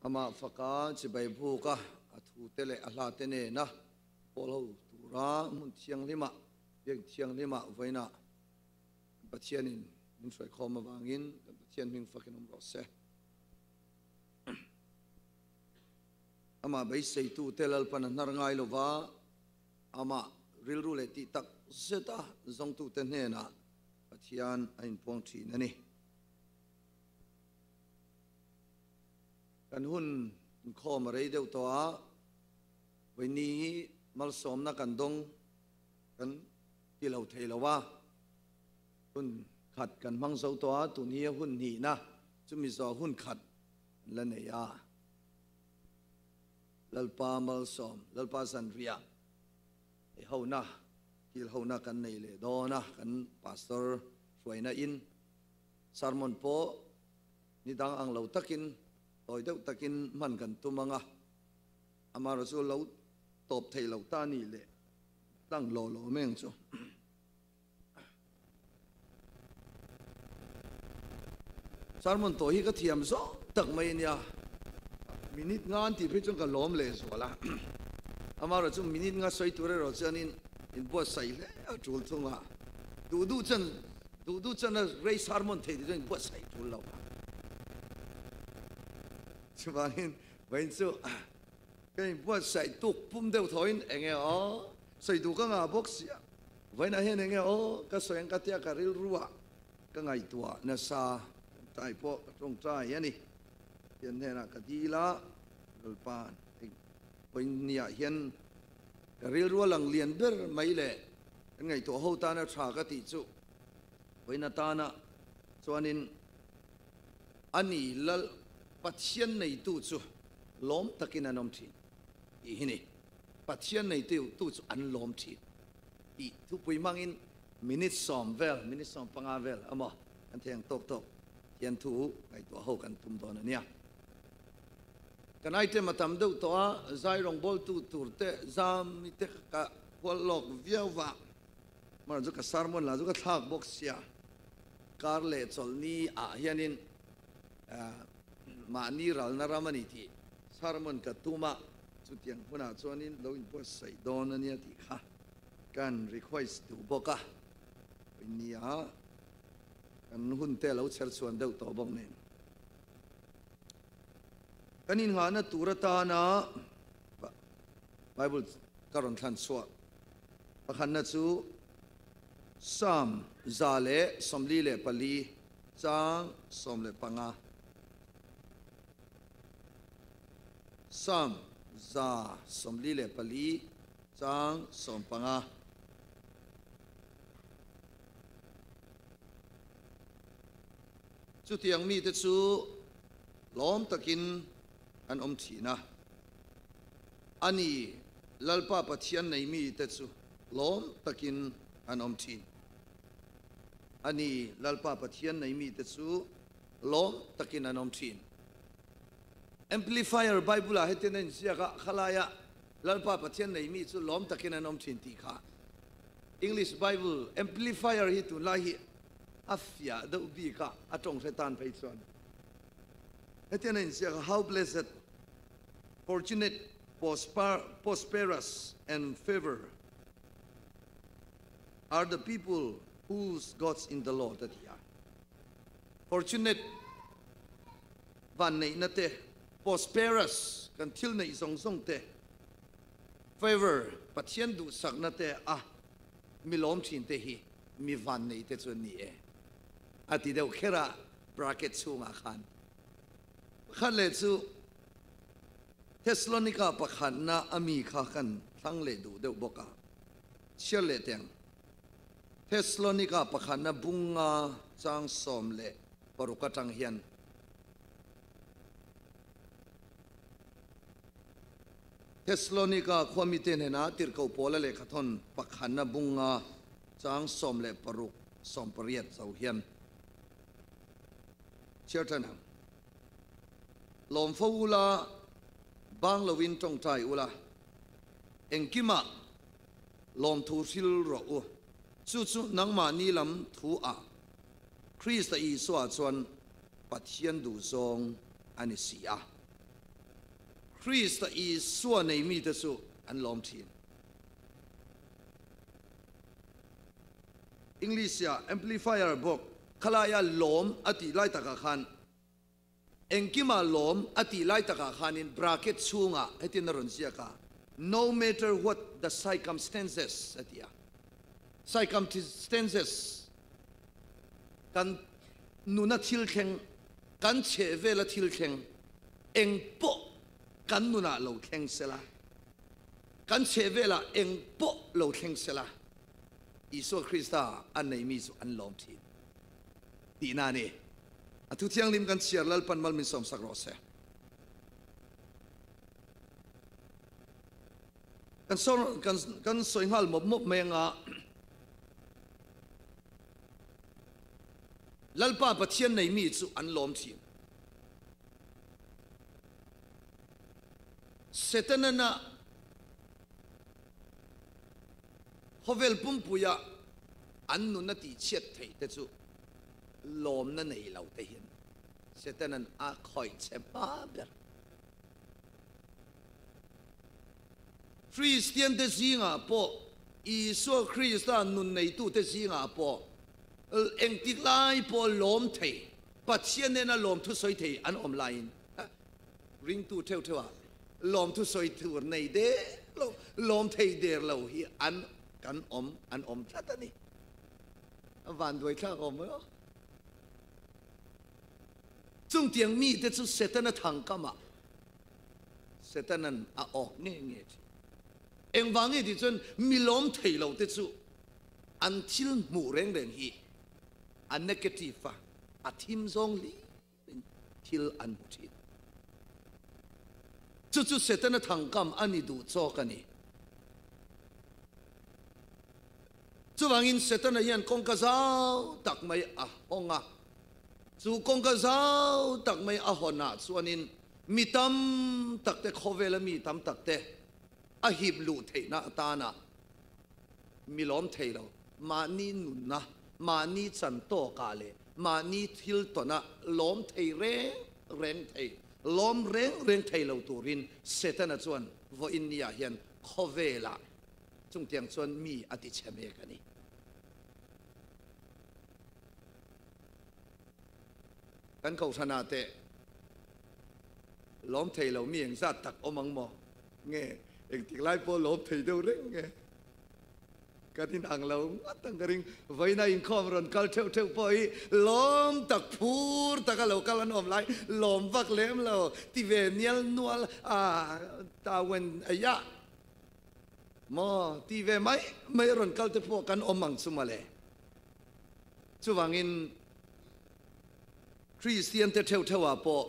Amah faka chibai buka a thute leh a hlate nena pawl ho tura hmun thianghlima biak thianghlima vawiinah kan Pathianin min hruaikhawm avangin kan Pathian hming fakin awm rawh se. Amah beiseitute Lalpan a hnar ngai lova, amah rilru leh tih tak zeta zawngtute hnenah Pathian a inpuang thin a ni. Kan hun inkhawm a rei deuh tawh a, vawiini hi malsawmna kan dawng kan ti lo thei lo a, hun khat kan hmang zo tawh a, tun hi a hun hnihna chumi zawh hun khat an la nei a. Lalpa malsawm, Lalpa zanriah ei hona, kil hona kan nei leh dawn a, kan Pastor hruaina in sermon pawh ni dang ang lo takin, tawi deuh takin hman kan tum ang a, amaherawh chu lo tawp thei lo ta ni leh tlang law law meng chu. Sermon tawh hi ka thiam zawng tak mai a nia, minute nga an tih phei chuan ka lawm leh zual a, amaherawh chu minute nga sawi tur erawh chuanin inbuatsaih hle a tul thung a, duh duh chuan duh duh chuan a rei sermon thei te chuan inbuatsaih tul lo a, chuvangin vawiin chu ka inbuatsaih tuk pum deuh thawhin eng nge aw sawi duh ka ngah bawk sia. Vawiinah hian enge aw ka sawi ang ka tia ka rilruah ka ngaihtuah nasa tawngtai pawh ka tawngtai a ni. Pathian hnenah ka dil a, Lalpa'n eng vawiinniah hian ka rilrua lang lian ber mai leh kan ngaihtuah ho tana tha ka tih chu vawiin atana chuanin a ni Lal Pathian neitu chu lawm takin an awm thin tih hi ni. Pathian neitu tu chu an lawm thin tih thupui hmangin minute sawm vel, minute 15 vel emaw kan thei ang tawk tawk hian thu ngaihtuah ho kan tum dawn a nia. Kan item a tam deuh tawh a, zai rawngbawltu tur te zam te ka hual lawk viau va, hmanah chu ka sermon lah chu ka thlak bawk sia, kar leh chawlhni ah hianin mahni ralna ram a ni tih sermon ka tum a. Chutiang hunah chuanin lo inbuatsaih dawn a nia tih kha kan request duh bawk a, nia kan hun te a lo chher chhuan deuh tawh bawk nen. Kan inngahna tur atana Bible ka rawn thlan chhuah pakhatna chu Psalm 144 chang 15. Psalm 144 chang 15. Chutiang mite chu lawm takin an awm thin a, a ni, Lalpa Pathian nei mite chu lawm takin an awm thin. A ni, Lalpa Pathian nei mite chu lawm takin an awm thin. Amplifier Bible-ah hetian a inziak a, khalaia Lalpa Pathian nei mi chu lawm takin an awm thin tih kha. English Bible Amplifier hi tunlai hi a fiah deuh bik a, a tawng hre tan phei chuan hetian a inziak a, How blessed, fortunate, prosperous and favoured are the people whose God's in the Lord a ti a. Fortunate, vanneihna te, prosperous, kan thil neih zawng zawng te, favour, Pathian duhsakna te a mi lawm thin te hi mi vannei te chu an ni e a ti deuh kher a bracket chhungah khan. Pakhat leh chu Thessalonica pakhatna a mi kha kan thlang leh duh deuh bawk a, chhiar leh teng. Thessalonica pakhatna bunga chang 16 atang hian Thessalonica khuamite hnenah tirhkoh pawla lehkhathawn pakhatna bunga chang 16 18 zo hian chhiar tan ang. Lawm fo ula, bang lovin tawngtai ula, engkimah lawmthu hril rawh u. Chu chu nangmahni lam thu ah Krista Isua chuan Pathian duhzawng a ni si a. Krista Isua nei mite chu an lawm thin. English-a Amplifier bawk khalaia lawm a tih lai takah khan Engkima lawm a tih lai takah khanin bracket chhungah hetin a rawn ziak a, No matter what the circumstances a ti a. Circumstances kan nuna thil thleng, kan chhehvela thil thleng eng pawh kan nunah lo thleng sela, kan chhehvelah eng pawh lo thleng sela, Isua Krista a neimi chu an lawm thin. Tihna a ni. A thu thianghlim kan chhiar Lalpan mal min sawmsak rawh se. Kan saw kan kan sawi nghal mawp mawp mai anga Lalpa Pathian nei mi chu an lawm thin. Setanana Khawvel pumpuia an nuna tihchhiat theih te chu lawmna nei lo te hian Setanan a khawih che hma ber. Kristian te zingah pawh, Isua Krista nun neitute zingah pawh engtik lai pawh lawm thei, Pathian nena lawmthu sawi thei an awm laiin Ringtu theuh theuh ah lawmthu sawi tur nei der lo, lawm thei der lo hi an kan awm an awm tlat a ni. A vanduai thlak awm mai aw. Chungtiang mite chu Setana thangkamah Setanan a awk nge nge thin. Engvang nge tih chuan mi lawm thei lo te chu an thil hmuh reng reng hi a negative a, a thim zawng hlir. thil an hmu thin. Chu chu Setana thangkam a ni duh chawk a ni. Chuvangin Setana hian kawngka zau tak mai a hawng a. Chu kawngka zau tak mai a hawnah chuanin mi tam tak te, khawvela mi tam tak te a hip luh theihna atana mi lawm thei lo, mahni nunna, mahni chan tawkah leh mahni thil tawnah lawm thei reng reng thei, lawm reng reng thei lo turin Setana chuan vawiin niah hian khawvelah chungtiang chuan mi a ti chhe mek a ni. Kan kohhranah teh lawm thei lo mi engzat tak awm ang maw? Nge engtik lai pawh lawm thei deuh reng nge? Kan inang lo ngawt ang ka ring. Vawiina inkhawm rawn kal theuh theuh pawh hi lawm tak phur taka lo kal an awm lai lawm vak lem lo ti ve nial nual a ta wen a maw ti ve mai mai rawn kal te pawh kan awm ang chu mawle. Chuvangin Kristian te theuh theuh ah pawh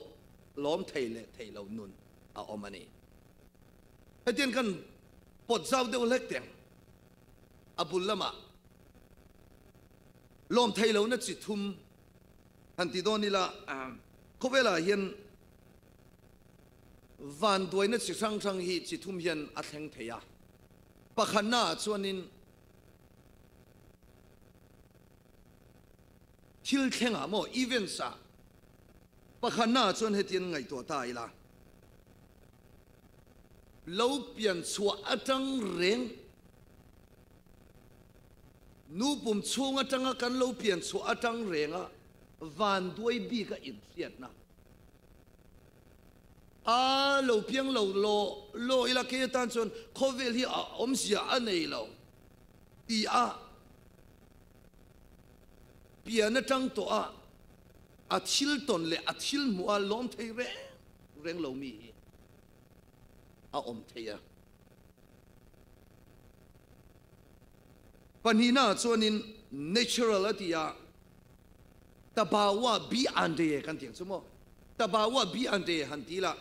lawm thei leh thei lo nun a awm a ni. Hetiang kan pawt zau deuh hlek teng a bul lamah lawm thei lohna chi thum han ti dawn ila, khawvelah hian vanduaina chi hrang hrang hi chi thum hian a thleng thei a. Pakhatnaah chuanin thil thlengah maw, events-ah, pakhatnaah chuan hetiang ngaihtuah ta ila. Lo pian chhuah atang reng, nu pum chhung atanga kan lo pian chhuah atang renga vanduai bika inhriatna a lo piang lo law law ila kei atan chuan khawvel hi a awmzia a nei lo ti a pian atang tawh a a thil tawn leh a thil hmuh a lawm thei reng reng lo mi hi a awm thei a. Pahnihna chuanin natural a ti a, Tabawa bi an te kan ti ang chu maw? Tabawa bi an te han ti la,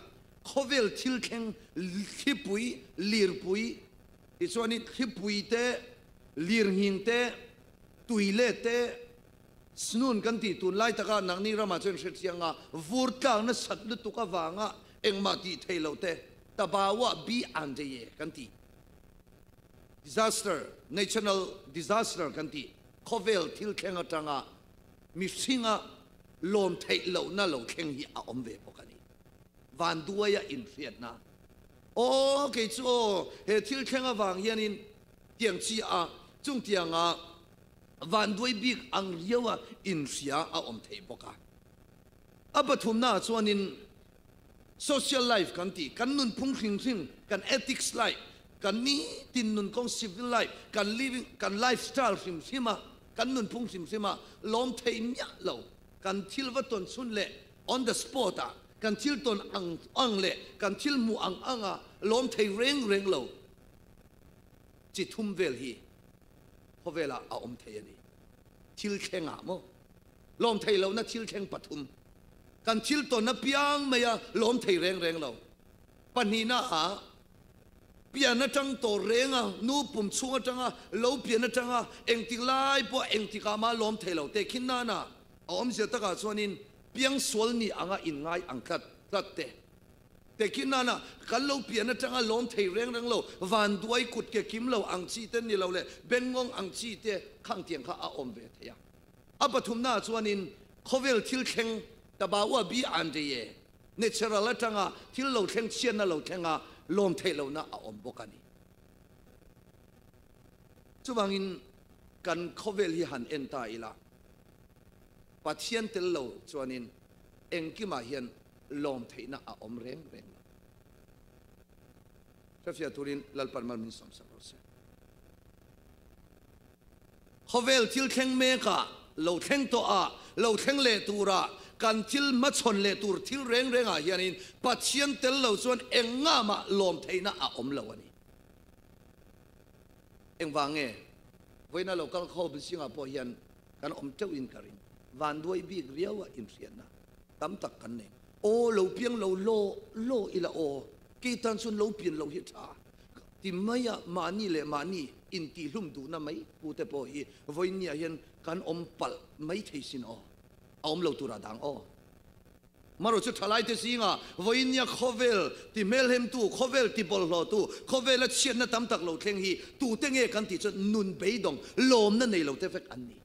khawvel thil thleng thlipui, lirpui, tichuanin thlipui te, lirnghing te, tuilet te, Snun kan tih tunlai taka nangni ramah chuan hrethiang a, vur tlak nasat lutuk avanga engmah tih theih loh te, Tabawa bi an je kan tih. Disaster, national disaster kan tih, khawvel thil thleng atanga mihringa lawm theih lohna lo thleng hi a awm ve bawk a ni. Vanduaia inhriatna. Aw kei chu aw he thil thleng avang hianin tiang chi a chung tianga vanduai bik ang riau a inhria a awm theih bawk a. A pathumnaah chuanin social life kan tih, kan nunphung hring hring, kan ethics life, kan nitin nun kawng civil life, kan living, kan lifestyle hrim hrim a, kan nunphung hrim hrim a lawm thei miah lo, kan thil va tawn chhun leh on the spot ah kan thil tawn ang ang leh kan thil hmuh ang ang a lawm thei reng reng lo chi thum vel hi khawvelah a awm thei a ni. Thil thlengah maw? Lawm thei lohna thil thleng pathum. Kan thil tawn apiang mai a lawm thei reng reng lo. Pahnihna ah pian atang tawh reng a, nu pum chhung atanga lo pian atanga engtik lai pawh engtikah mah lawm thei lo teh khin nana a awmzia takah chuanin piangsual ni anga inngai ang tlat tlat te. Tehkhin nana kan lo pian atanga lawm thei reng reng lo, vanduai kut ke kim lo ang chi te ni lo leh bengngawng ang chi te khang tiang kha a awm ve thei a. A pathumnaah chuanin khawvel thil thleng Tabaua bi an rei e, natural atanga thil lo thleng chhiatna lo thlenga lawm theih lohna a awm bawk a ni. Chuvangin kan khawvel hi han en ta ila, Pathian tel lo chuanin engkimah hian lawm theihna a awm reng reng lo. Hrefiah turin Lalpan mal min sawmsak rawh se. Khawvel thil thleng mekah, lo thleng tawhah, lo thleng leh turah, kan thil hmachhawn leh tur thil reng rengah hianin Pathian tel lo chuan eng nga mah lawm theihna a awm lo a ni. Engvang nge? Vawiina lo kal khawp zingah pawh hian kan awm teuhin ka ring. Vanduai bik riaua inhriatna tam tak kan nei. Aw lo piang lo law law ila aw, kei tan chuan lo pian lo hi tha. Ti maia mahni leh mahni intihhlum duhna mai pute pawh hi vawiinniah hian kan awm palh mai thei sin aw. A awm lo turah dang aw. Marawh chu thalaite zingah vawiinnia khawvel ti hmelhemtu, khawvel ti bawlhhlawhtu, khawvela chhiatna tam tak lo thleng hi tute nge kan tih chuan nun beidawng, lawmna nei lote vek an ni.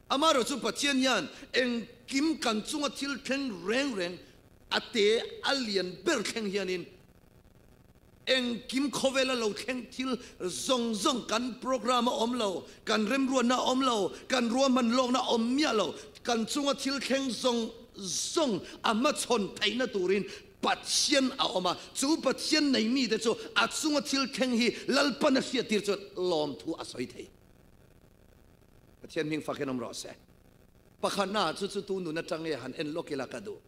Amaherawh chu Pathian hian engkim kan chunga thil thleng reng reng a te a lian ber thleng hianin engkim khawvela lo thleng thil zawng zawng kan program a awm lo, kan remruatna a awm lo, kan ruahman lawkna a awm miah lo, kan chunga thil thleng zawng zawng a hmachhawn theihna turin Pathian a awm a, chu Pathian nei mite chu a chunga thil thleng hi Lalpan a hriattir chuan lawmthu a sawi thei. Pathian hming fak hian awm rawh se. Pakhatna chu chu tu nun atang nge han en lawk ila ka duh.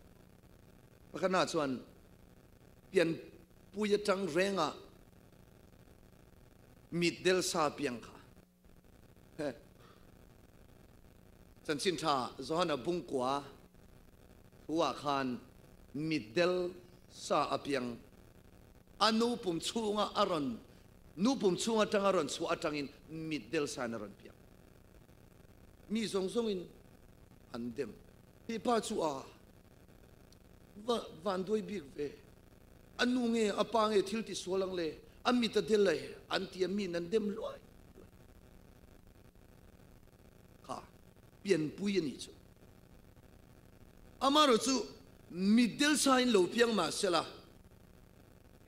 Pakhatna chuan pianpui atang renga mitdel sa piang kha. Chanchin tha Johana bungkua thuah khan mitdel sa a piang. A nu pum chhunga a rawn nu pum chhung atanga rawn chhuah atangin mitdel sain a rawn piang. Mi zawng zawngin an dem. Hi pa chu a va vanduai bik ve. A nu nge a pa nge thil ti sual ang le, a mit a del e an ti a miin an dem hluai hluai. Kha pianpui a nih chu. Amaherawh chu mitdel sain lo piang mah sela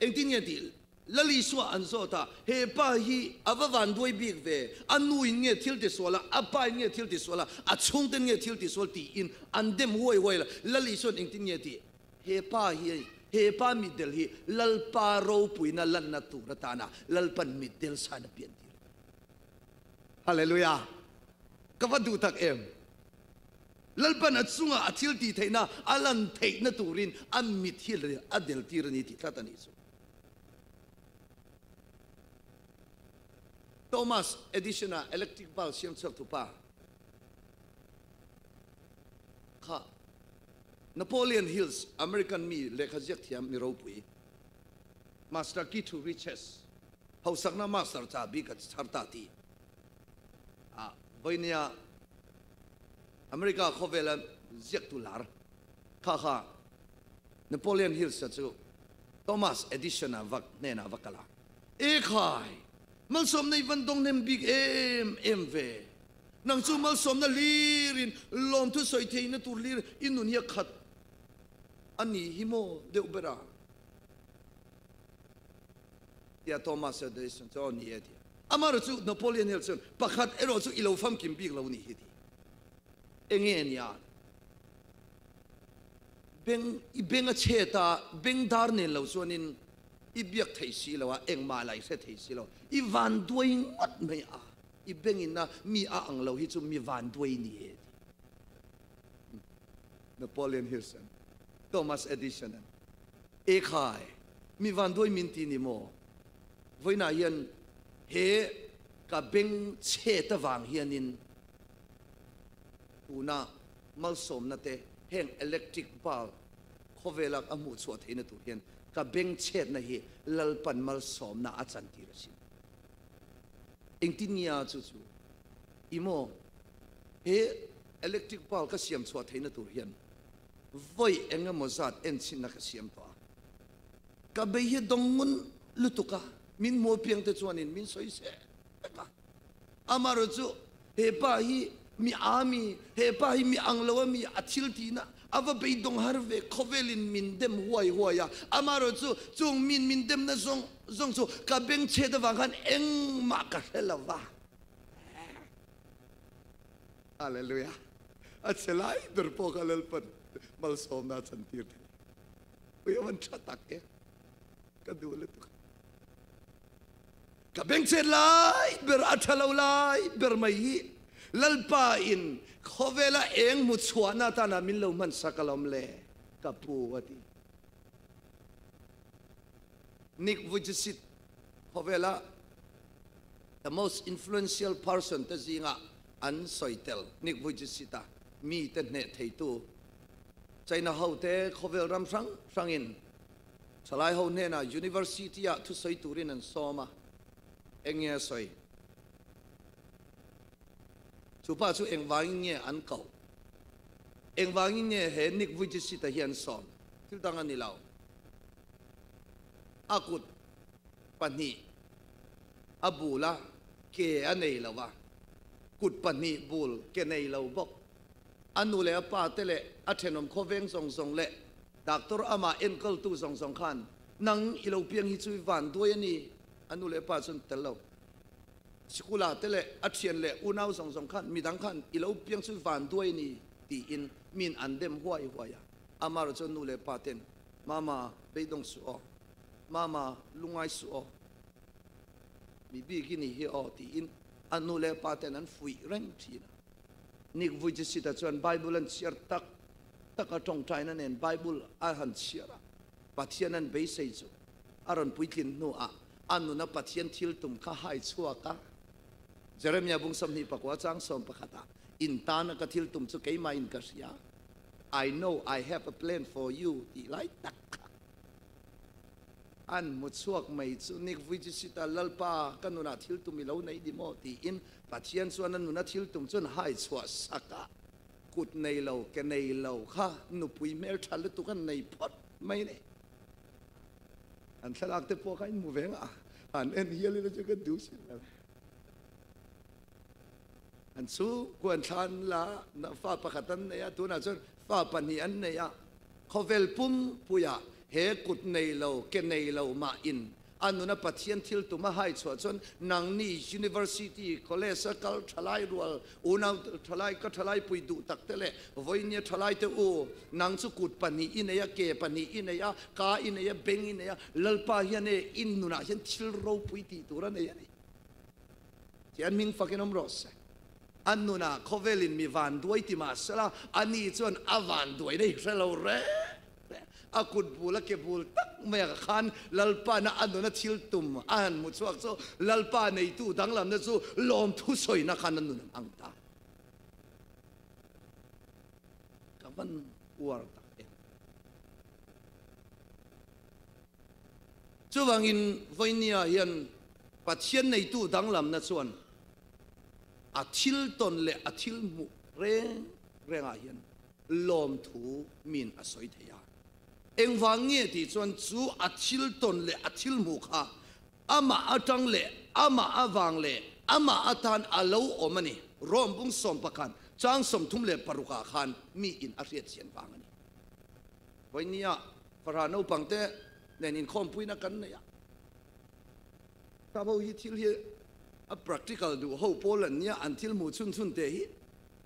engtin nge tih Lal Isua an zawt a, he pa hi a va vanduai bik ve, a nu in nge thil ti sual a, a pa in nge thil ti sual a, a chhungten nge thil ti sual tiin an dem huai huai la, Lal Isua'n engtin nge tih? He pa hi, he pa mitdel hi Lalpa ropuina lanna tur atana Lalpan mitdel sain a pian tir a ni. Hallelujah! Ka va duh tak em! Lalpan a chunga a thil tih theihna a lan theihna turin a mit hi a del tir a ni tih tlat a nih chu. Thomas Edison-a electric bulb siam chhuak tu pa kha Napoleon Hills American mi lehkha ziak thiam mi ropui Master Key to Riches hausakna master cha bi ka chhar ta ti a voinia America khawvela ziak tu lar kha kha Napoleon Hills-a chu Thomas Edison-a vak hnenah va kal a, E khai, malsawmna i van dawng hnem bik em em ve. Nang chu malsawmna hlirin lawmthu sawi theihna tur hlir i nun hi a khat. A ni hi maw deuh ber a? Tia Thomas Edison chu aw ni e ti a. Amaherawhchu Napoleon Hill chuan pakhat erawh chu i lo famkim bik lo ni hi ti. Enge nia? Beng i beng a chhet a, beng dar nen lo chuanin i biak thei si lo a, engmah lah i hre thei si lo. I vanduai ngawt mai a, i bengin a mi a ang lo hi chu mi vanduai ni e ti. Napoleon Hill chuan Thomas Edison an Ekhai, mi vanduai min ti ni maw? Vawiinah hian he ka beng chhet avang hianin tuna malsawmna te heng electric bulb khawvela a hmuh chhuah theihna tur hian ka beng chhetna hi Lalpan malsawmna a chantir asin. Engtin nge a chu chu? I maw? He electric bulb ka siam chhuah theihna tur hian vawi eng emaw zat enchhinna ka siam tawh a. Ka bei hi dawng ngun lutuk a, min hmu apiang te chuanin min sawi seh vek a. Amaherawh chu he pa hi mi a mi, he pa hi mi ang lo a mi, a thil tihna a va beidawng har ve, khawvelin min dem huai huai a. Amaherawh chu chung min min demna zawng zawng chu ka bengchhet avang khan engmah ka hre lo va. Hallelujah! A che lai ber pawh kha Lalpan malsawmna a chantir thei. Ui a van tha tak e. Ka duh lutuk. Ka bengchhet lai ber a tha lo lai ber mai hi Lalpa in khawvela eng hmu chhuahna atana min lo hman sak alawm le ka pu a ti. Nick Vujicic khawvela the most influential person te zinga an sawi tel Nick Vujicic a mi te hneh theitu China ho te khawvel ram hrang hrangin Thalai ho hnenah University ah thusawi turin an sawm a, eng nge a sawi? Chu pa chu engvangin nge an koh? Engvangin nge he Nick Vujicic-a hi an sawm? Thil dang a ni lo. A kut pahnih a bul a, ke a nei lo a, kut pahnih bul ke nei lo bawk. A nu leh a pa te leh a thenawm khawveng zawng zawng leh Doctor amah enkawltu zawng zawng khan, Nang i lo piang hi chu i van duai a ni, a nu leh pa chuan tel lo. Sikula te leh a thian leh unau zawng zawng khan, midang khan i lo piang chu i van duai a ni, tiin min an dem huai huai a. Amah chuan nu leh pa ten, Mama, beidawng suh aw. Mama, lungai suh aw. Mi bik i ni hi aw, tiin a nu leh pa ten an fuih reng thin a. Nick Vujicic-a chuan Bible an chhiar tak taka tawngtaina nen Bible a han chhiar a, Pathian an beisei chu a rawn puitlin hnuah a nuna Pathian thil tum kha hai chhuak a. Jeremiah bung 24 chang 11 ah, In tana ka thil tum chu keimah in ka hria, I know I have a plan for you tih lai tak kha an hmu chhuak mai chu Nick Vujicic a Lalpa ka nunah thil tum i lo nei di maw tiin Pathian chuan a nuna thil tum chuan hai chhuah sak a. Kut nei lo, ke nei lo kha nupui hmeltha lutuk an nei phawt mai ni. An thlalak te pawh kha in hmu ve ngah a, han en hial ila chu ka duh si lo. An chhungkua an thlan la, fa pakhat an nei a, tunah chuan fa pahnih an nei a. Khawvel pumpuiah he kut nei lo, ke nei lo mah in A nuna Pathian thil tum a hai chhuah chuan nangni University, College a kal thalai rual, unau thalai ka thalai pui duh tak te leh vawinia thalai te u, nang chu kut pahnih i nei a, ke pahnih i nei a, ka i nei a, beng i nei a, Lalpa hian e in nunah hian thil ropui tih tur a nei a ni. Thian hming fakin awm rawh se. A nunah khawvelin mi vanduai ti mah sela, ani chuan a vanduaina hi hre lo reng reng. A kut bul a ke bul tak mai ah khan Lalpana a nuna thil tum a han hmu chhuak chu Lalpa neitu danglamna chu lawmthu sawina khan a nun an ang ta. Ka van uar tak em. Chuvangin vawinia hian Pathian neitu danglamna chuan a thil tawn leh a thil hmuh reng rengah hian lawmthu min a sawi thei a. Engvang nge tih chuan chu a thil tawn leh a thil hmuh kha amah atang leh amah avang leh amah atan a lo awm a ni. Rome bung 11 chang 36 ah khan mi in a hriatchian vang a ni. Vawinia Farah naupangte nen inkhawmpuina kan nei a. Sap ho hi thil hi a practical duh ho pawl an nia, an thil hmuh chhun chhun te hi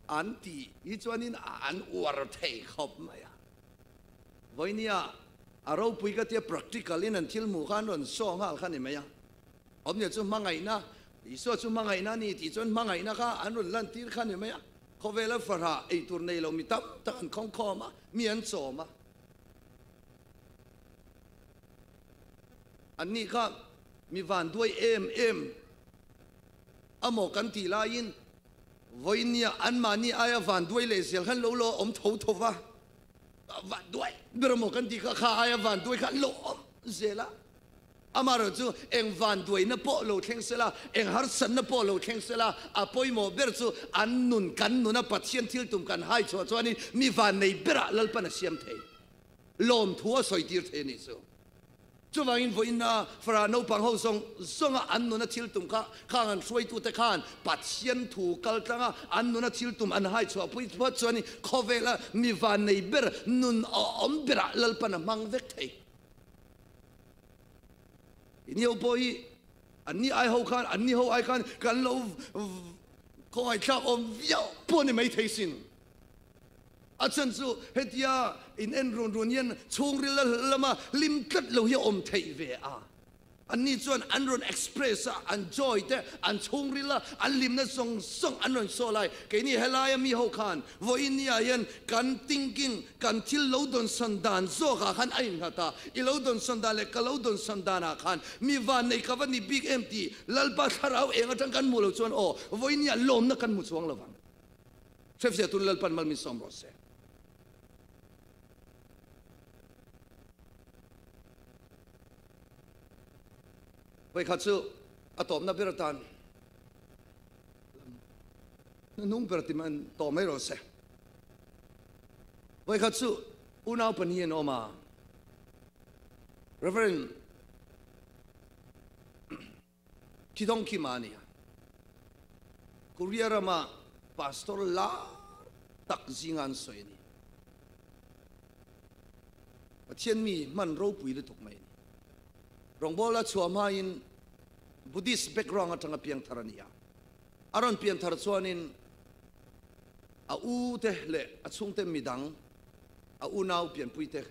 an tih hi chuanin an uar thei khawp mai a. Vawinia a ropui ka tia practical in an thil hmuh kha an rawn saw nghal kha ni mai a. Awmzia chu hmangaihna, Isua chu hmangaihna a ni tih chuan hmangaihna kha an rawn lantir kha ni mai a. Khawvela farah eitur nei lo mi tam tak an khawngkhawm a, mi an chawm a. Anni kha mi van duai em em amaw kan tih laiin vawinia anmahni aia van duai leh zel khan lo lo awm tho tho va, van duai ber amaw kan tih kha kha aia van duai kha an lo awm zel a. Amaherawh chu eng van duaina pawh lo thleng sela, eng harsatna pawh lo thleng sela, a pawimawh ber chu an nun kan nuna Pathian thil tum kan hai chhuah chuanin mi van nei berah Lalpan a siam thei. Lawmthu a sawi tir thei a nih chu. Chuvangin vawiinna Farah naupang ho zawng zawnga an nuna thil tum kha khang an hruaitute khan Pathian thu kal tlanga an nuna thil tum an hai chhuah pui phawt chuanin khawvela mi van nei ber nun awm berah Lalpan a hmang vek thei. Iniho pawh hi anni ai ho khan anni ho ai khan kan lo khawngaihthlak awm viau pawh a ni maithei sin. A chhan chu hetia in en run run hian chhungril lama hlim tlat lo hi a awm theih ve a. Anni chuan an rawn express a, an joy te, an chhungril a, an hlimna zawng zawng an rawn saw lai. Keini helaia mi ho khan vawinia hian kan thinking, kan thil lo dawnsawn dan zawkah khan a innghat a. I lo dawnsawn dan leh ka lo dawnsawn danah khan mi vannei ka va ni bik em tih Lalpa thlarau eng atang kan hmuh lo chuan aw, vawinia lawmna kan hmu chuang lo vang. Hrefzia tun Lalpan mal min sawm rawh se. Vawikhat chu a tawpna ber atan hnuhnung ber ti man tawh mai rawh se. Vawikhat chu unau pahnih an awm a, Reverend Thidawng Kima a ni a, Korea rama pastor lar tak zinga an sawi a ni. Pathian mi hman ropui lutuk mai a ni. Rawngbawla chhuah hmain Buddhist background atanga piangthar a ni a. A rawn pianthar chuanin a u te leh a chhungte midang, a unau pianpui te,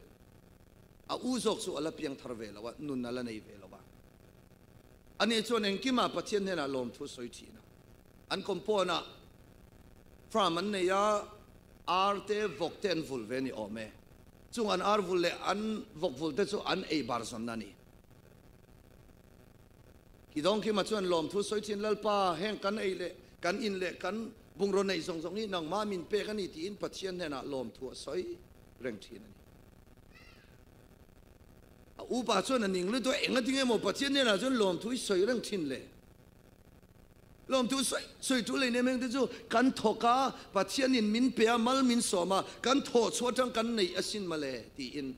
a u zawk chu a la piangthar ve lo a, nun a la nei ve lo a. Ani chuan engkimah Pathian hnenah lawmthu sawi thin a. An compound-ah farm an nei a, ar te, vawk te an vul ve a ni awm e. Chung an ar vul leh an vawk vul te chu an ei bar zawnna a ni. Kidawngkima chuan lawmthu sawi thin, Lalpa, heng kan ei leh kan in leh kan bungraw neih zawng zawng hi nangmah min pek a ni tiin Pathian hnenah lawmthu a sawi reng thin a ni. A upa chuan a ning lutuk a, enga tinge maw Pathian hnenah chuan lawmthu i sawi reng thin le? Lawmthu sawi sawi tul lei nem heng te chu kan thawk a, Pathianin min pe a, mal min sawm a, kan thawh chhuah atang kan neih asin mawle tiin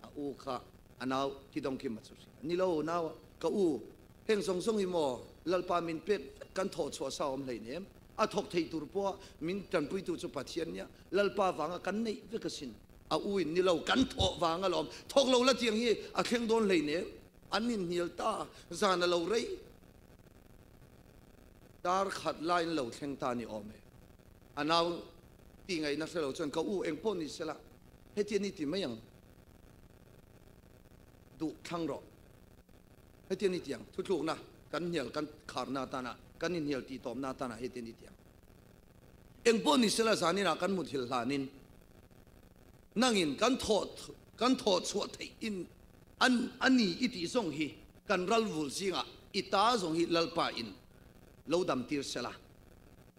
a u kha a nau Kidawng Kima chu hria. Ni lo nau, ka u, heng zawng zawng hi maw Lalpa min pek vek kan thawh chhuah sa awm hleinem, a thawk thei tur pawha min tanpuitu chu Pathian nia, Lalpa vanga kan neih vek asin. A u in ni lo, kan thawh vang alawm. Thawk lo la tiang hi a thleng dawn hleinem. An inhnial ta, zan a lo rei. Dar khat laiin lo thleng ta ni awm e. A nau tih ngaihna hre lo chuan ka u eng pawh ni sela, heti a ni ti mai ang. Duh thlang rawh. Heti a ni ti ang. Thutlukna kan hnial kan kharna atana, kan inhnial tih tawpna atana heti a ni ti ang. Engpawh ni sela zaninah kan muthilh hlanin nangin kan thawh kan thawh chhuah theih in an a ni i tih zawng hi kan ral vul zingah i ta zawng hi Lalpa in lo dam tir sela.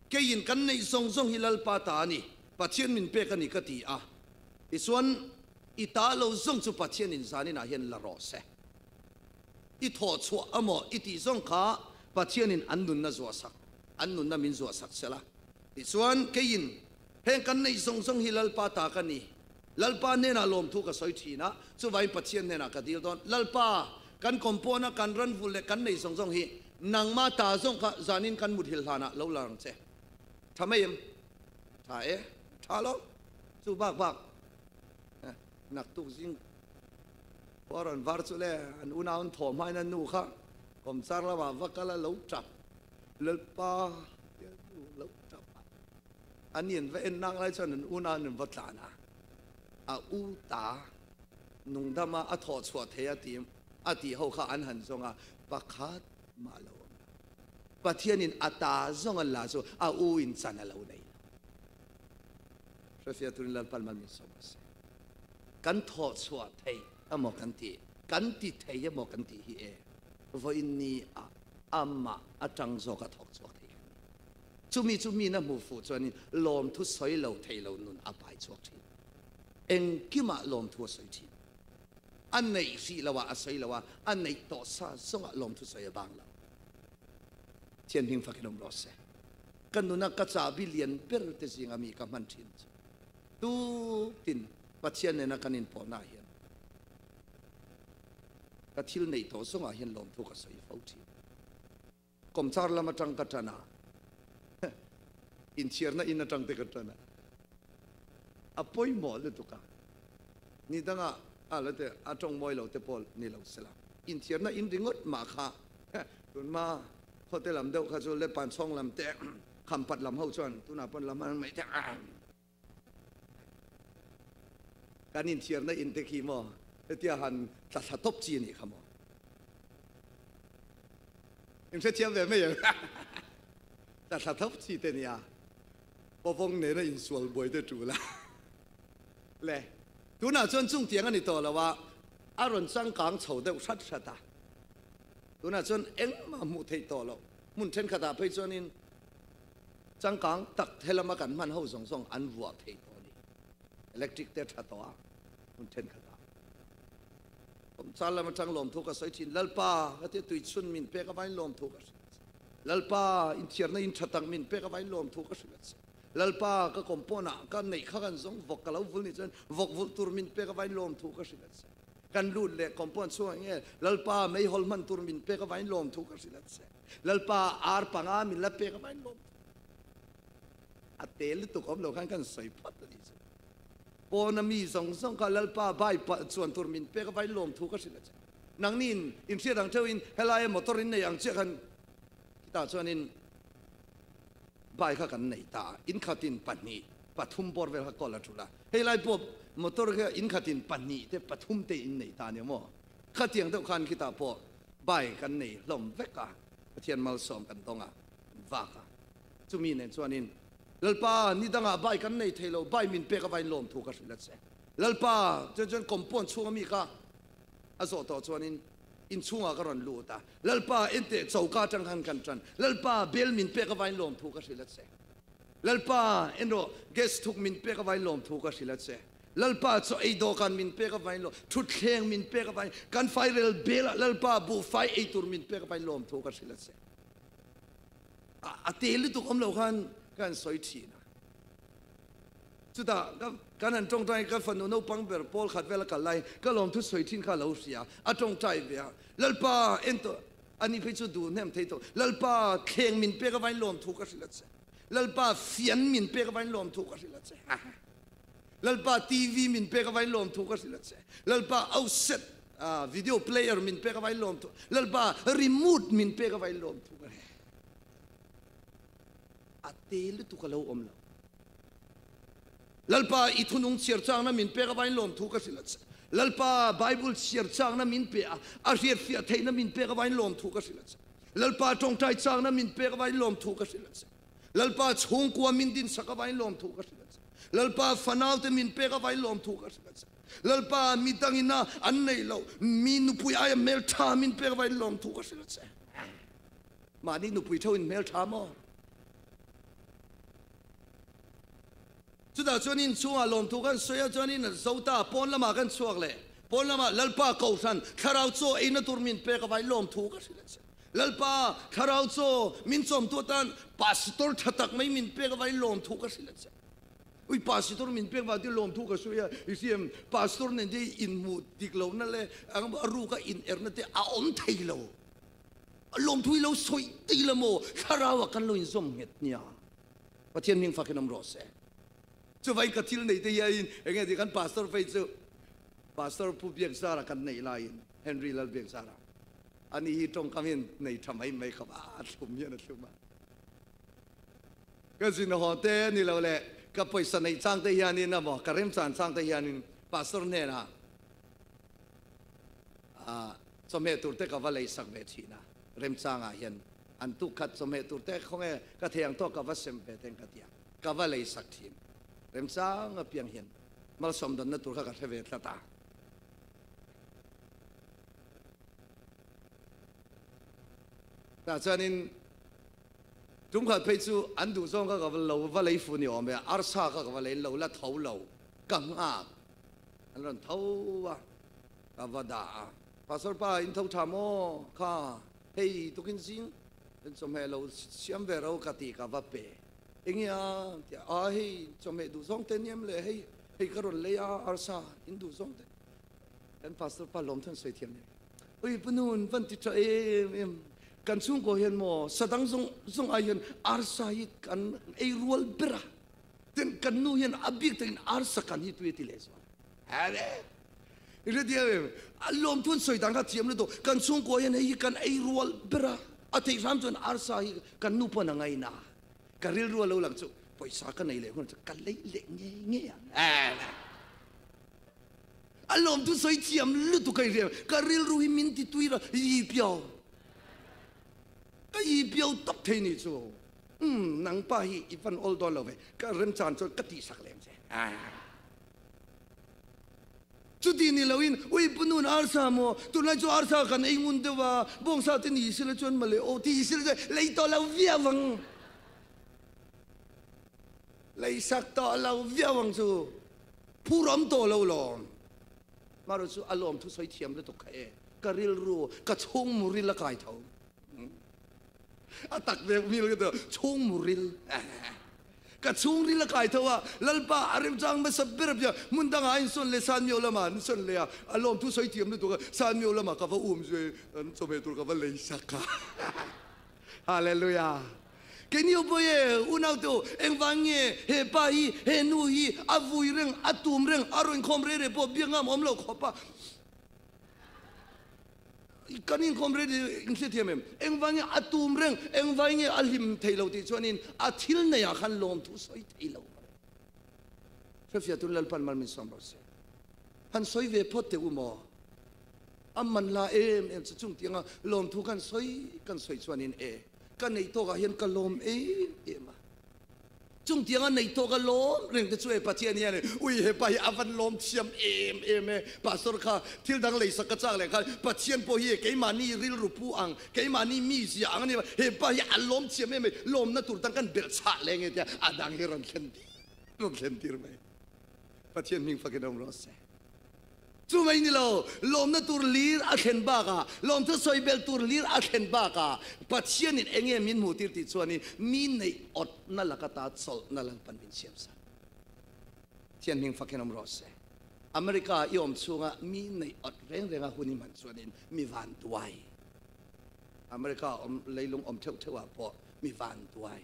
Keiin kan neih zawng zawng hi Lalpa ta a ni, Pathian min pek a ni ka ti a. Tichuan i ta lo zawng chu Pathian in zaninah hian la rawh se. I thawh chhuah amaw i tih zawng kha Pathian in an nunna zuah sak. An nunna min zuah sak sela. Tichuan, keiin, Heng kan neih zawng zawng hi Lalpa ta ka ni. Lalpa hnenah lawmthu ka sawi thin a, chuvangin Pathian hnenah ka dil dawn. Lalpa, kan kawmpawna kan ranvul leh kan neih zawng zawng hi nangma ta zawng kha zanin kan muthilh hlanah lo la rang che. Tha mai em? Tha e, tha lo. Chu bak bak. Naktuk zing khua rawn var chu le an unau an thawh hmain a nu kha kawmchar lamah va kal a lo tap Lalpa tia nu lo tap a. Ani an va en nak lai chuan an unau an va tlan a, a u ta nungdama a thawh chhuah thei a ti a tih ho kha an han zawng a, pakhat mah lo awm lo. Pathianin a ta zawng an la chu a u in chan a lo nei lo. Hrefiah turin Lalpan mal min sawm a si. Kan thawh chhuah thei emaw kan ti, kan ti thei emaw kan tih hi e, vawiin ni ah amah atang zawk a thawk chhuak thei kan ni. Chumi chu mi na hmuh fuh chuanin lawmthu sawi lo thei lo nun a pai chhuak thin. Engkimah lawmthu a sawi thin. A neih hrih lo ah a sawi lo a, a neih tawh sa zawngah lawmthu sawi a bang lo. Thian hming fakin awm rawh se. Ka nuna ka chahbi lian ber te zinga mi ka hman thin chu tukin Pathian nena kan inpawhna ah hian ka thil neih tawh zawngah hian lawmthu ka sawi fo thin. Kawmchar lam atang ka tan a, inchhiarna in atang te ka tan a, a pawimawh lutuk a, ni dangah a la te a tawng mawi lo te pawh ni lo sela, inchhiarna in ringawt mah kha tunhma khawte lam deuh kha chu Lepan chhawng lam te Khampat lam ho chuan tunah pawn lam an mai te kan inchhiarna in te khi maw hetia han tla thla tawp chi a nih kha maw. In hrethiam ve mai em? Tla thla tawp chi te nia. Pawvawng nena insual buai te tul a. Le, tunah chuan chung tiang a ni tawh lo a, a rawn changkang chho deuh hrat hrat a. Tunah chuan engmah hmuh theih tawh loh. Hmun thenkhatah phei chuanin Changkang tak helama kan hman ho zawng zawng an vuah thei tawh a ni. Electric te tha tawh a, hmun thenkhatah. Kawmchar lam atang lawmthu ka sawi thin, Lalpa, ka tia tui chhun min pek avain lawmthu ka hrilh a che. Lalpa, inthiarna in tha tak min pek avain lawmthu ka hrilh a che. Lalpa, ka compound ah ka neih kha kan zawng vawk ka lo vul nih chuan vawk vulh tur min pek avain lawmthu ka hrilh a che. Kan lut leh compound chhungah nge Lalpa, meihawl hman tur min pek avain lawmthu ka hrilh a che. Lalpa ar panga min la pek avain lawm a te lutuk awm lo khan kan sawi phawt a nih chu. Pawna mi zawng zawng kha Lalpa bai chuan tur min pek avain lawm thu ka hrilh a che. Nangni in in hriat ang theuh in helaia motor in nei ang chiah khan khitah chuanin bai kha kan nei ta a, in khatin pahnih pathum bawr vel kha kawl a thul a, heilai pawh motor kha in khatin pahnih te pathum te in nei ta a ni maw? Khatiang deuh khan khitah pawh Bai kan nei hlawm vek a, Pathian malsawm kan dawng a, kan vak a. Chumi nen chuanin, Lalpa, ni dangah bai kan nei thei lo, bai min pek avain lawmthu ka hrilh a che. Lalpa, chuan chuan compound chhunga mi kha a zawh tawh chuanin in chhungah ka rawn lut a, Lalpa, enteh choka atang khan kan tan, Lalpa, bel min pek avain lawmthu ka hrilh a che. Lalpa, en rawh, gas thuk min pek avain lawmthu ka hrilh a che. Lalpa chaw ei dawhkan min pek avain lawm, thutthleng min pek avain, kan fairel bel ah Lalpa buhfai ei tur min pek avain lawm thu ka hrilh a si. A te lutuk awm lo khan ka han sawi thin a. Chutah kan han tawngtai ka fanu naupang ber pawl khat vel a kal lai ka lawmthu sawi thin kha lo hria a tawngtai ve a. Lalpa en tawh ani phei chu duh hnem thei tawh. Lalpa thleng min pek avain lawm thu ka hrilh a che. Lalpa fian min pek avain lawm thu ka hrilh a che. Lalpa TV min pek avain lawm thu ka hrilh a che. Lalpa auset video player min pek avain lawm thu. Lalpa remote min pek avain lawm thu ka hrilh. A te lutuk a lo awm lo. Lalpa i thunung chhiar changna min pek avain lawm thu ka hrilh a che. Lalpa Bible chhiar changna min pe a, a hriat fiah theihna min pek avain lawm thu ka hrilh a che. Lalpa tawngtai changna min pek avain lawm thu ka hrilh a che. Lalpa chhungkua min din sak avain lawmthu ka hrilh a che. Lalpa fanaute min pek avain lawmthu ka hrilh a che. Lalpa midangin a an neih loh mi nupui aia hmeltha min pek avain lawmthu ka hrilh a che. Mahni nupui theuhin hmeltha maw? Chutah chuan in chungah lawmthu kan sawi a, chuanin Zota pawn lamah kan chhuak leh. Pawn lamah Lalpa Kohhran thlarau chaw eina tur min pek avain lawmthu ka hrilh a che. Lalpa, Thlarau chaw min chawmtu atan Pastor tha tak mai min pek avain lawmthu ka hrilh a che. Ui, Pastor min pek vang chu lawmthu ka sawi a, i hria em? Pastor nen te inhmuh dik lohna leh a ruka inerna te a awm thei lo. Lawmthu hi lo sawi daih la maw? Thlarauah kan lo inzawm nghet nia. Pathian hming fakin awm rawh se. Chuvangin ka thil nei te hianin eng nge ti kan Pastor phei chu. Pastor Pu Biakzara kan neih laiin Henry Lal Biakzara ani hi tawngkam hian nei tha mai mai khawp a, a thlum hian a thlum a. Ka zin haw te ni lo le ka pawisa neih chang te hianin emaw ka remchan chang te hianin pastor hnenah chawhmeh tur te ka va lei sak ve thin a, remchangah hian an tuk khat chawhmeh tur te khawnge ka thei ang tawk ka va sem ve teng ka ti a, ka va lei sak thin. Remchang apiang hian malsawm danna tur kha ka hre ve tlat a. Tah chuanin Tum khat phei chu an duh zawng kha ka va lo va lei fu ni awm e, arsa kha ka va lei lo la tho lo, ka nghak an rawn tho a, ka va dah a, Pastor pa in tho tha maw kha hei tukin zing in chawhmeh lo siam ve ro ka ti ka va pe enge a tia a hei chawhmeh duh zawng te niam le hei hei ka rawn lei a arsa in duh zawng te kan pastor pa lawm thun sawi thiam ni. Ui pu nun van ti tha em em kan chhungkaw hian maw sadang zawng zawng ai hian arsa hi kan ei rual ber a tin kan nu hian a bik takin arsa kan hi tui a ti leh zual a i hre thiam em a lawm thun sawi dan kha thiam lutuk kan chhungkaw hian hei hi kan ei rual ber a a theih hram chuan arsa hi kan nu pawn a ngaina ka rilru a lo lang chu pawisa ka nei leh hun chu ka lei leh ngei ngei ang. A lawm chu sawi thiam lutuk a inhriat. Ka rilru hi min ti tui ra, i piau. Ka i piau tawp thei ni chu. Umm, nang pa hi i van awl dawn lo ve. Ka remchan chuan ka tihsak lem che. Chuti ni loin, ui pu nun arsa maw, tunlai chu arsa kan ei ngun deuh a, bawngsa te ni sila chuan mawle aw ti sila chuan lei tawh lo viau ang. Lei sak tawh lo viau ang chu. Phur awm tawh lo lawm. Maru chu a lawm thusawi thiam lutuk kha e. Ka rilru, ka chhung muril a kai tho. A tak ve mil ka ti, chhung muril. Ka chhung ril a kai tho a, Lalpa a remchang hmasa ber a bia, hmun dangah a insawn leh Sanmio lamah an sawn leh a, a lawm thusawi thiam lutuk a, Sanmio lamah ka va um zui, an chawhmeh tur ka va lei sak a. Hallelujah! Keini ho pawh e, unau te u, engvang nge he pa hi, he nu hi a vui reng, a tum reng, a rawn khawm rei rei pawh biak ngam awm lo khawp a, kan inkhawm rei rei in hrethiam em? Engvang nge a tum reng, engvang nge a hlim thei lo tih chuanin a thil neiah khan lawmthu sawi thei lo. Hrefiah tun Lalpan mal min sawm rawh se. Han sawi ve phawt teh u maw? A man la em em chu chung tianga lawmthu kan sawi kan sawi chuanin e ka neih tawkah hian ka lawm em em a. Chung tianga neih tawka lawm reng te chu e Pathian hian e ui hepa hi a van lawm thiam em em e Pastor kha thil dang leisak ka chak leh khan Pathian pawh hi e keimahni rilru pu ang keimahni mizia ang a ni hepa hi a lawm thiam em e lawmna tur dang kan belh chhah leh nge tia a dang hi rawn thlen tir rawn thlen tir mai. Pathian hming fakin awm rawh se. Chu mai ni lo, lawmna tur lir a thlen bakah, lawmthu sawi belh tur lir a thlen bakah, Pathianin eng nge min hmuh tir tih chuanin mi neih awtna laka ta chawlhna Lalpan min siam sak. Pathian hming fakin awm rawh se. America i awm chhunga mi neih awt reng renga hun i hman chuanin mi vanduai. America awm leilung awm theuh theuhah pawh mi vanduai.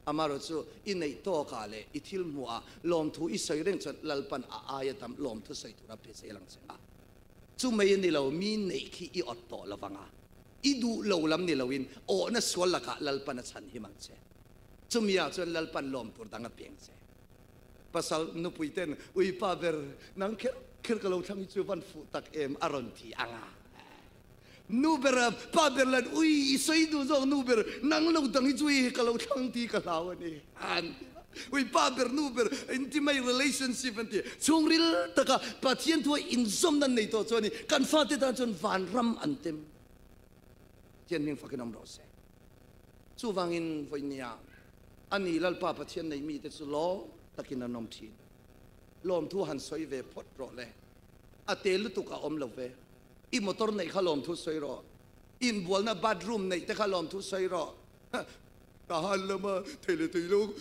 Amaherawh chu i neih tawkah leh i thil hmuhah lawmthu i sawi reng chuan Lalpan a aia tam lawmthu sawi tura pe zel ang che a. Chu mai a ni lo, mi neih khi i awt tawh lo vang a, i duh lo lam ni loin awhna sual lakah Lalpan a chhan him ang che. Chumiah chuan Lalpan lawm tur dang a peng che. Pasal nupui ten, Ui pa ber, nang kher kher ka lo thlang hi chu van fuh tak em a rawn ti ang a. Nu ber a pa ber lan ui i sawi duh zawk nu ber nang lo dang hi chu i ka lo thlang ti ka hlau a ni an ti a. Ui pa ber nu ber intimate relationship an ti chhungril taka Pathian thu a inzawm nan nei tawh chuan kan fate tan chuan vanram an tem. Pathian hming fakin awm rawh se. Chuvangin vawinia ani Lalpa Pathian nei mite chu lawm takin an awm thin. Lawmthu han sawi ve phawt rawh le. A te lutuk a awm lo ve. I motor neih kha lawmthu sawi rawh. Inbualna bathroom neih te kha lawmthu sawi rawh. Ka han lama thei leh thei lo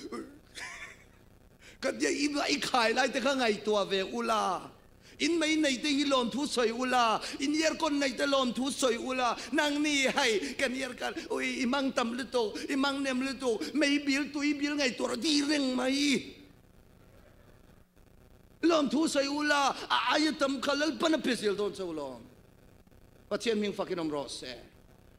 ka tia i i khai lai te kha ngaihtuah ve ula. In mei nei te hi lawmthu sawi ula, in aircon nei te lawmthu sawi ula, nangni hei kan aircon ui i mang tam lutuk, i mang nem lutuk, mei bil tui bil ngaihtuah rawh ti reng mai. Lawmthu sawi ula, a aia tam kha Lalpan a pe zel dawn che u lawm. Pathian hming fakin awm rawh se.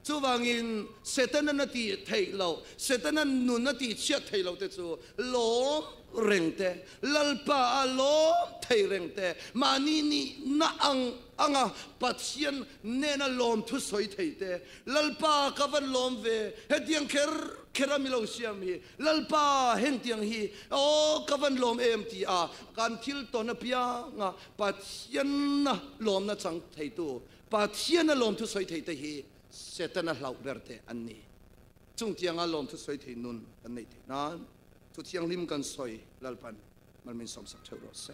Chuvangin Setana na tih theih loh, Setana nun a tih chhiat theih loh te chu lawm reng te, Lalpa a lawm thei reng te, mahni nihna ang anga Pathian nena lawmthu sawi thei te, Lalpa ka van lawm ve, hetiang kher kher a mi lo siam hi, Lalpa hengtiang hi aw ka van lawm em ti a kan thil tawn apianga Pathianna lawmna chang theitu, Pathianna lawmthu sawi thei te hi Setana hlauh ber te an ni. Chungtianga lawmthu sawi thei nun kan neih theih nan Thu Thianghlim kan sawi Lalpan malmin sawmsak theuh rawh se.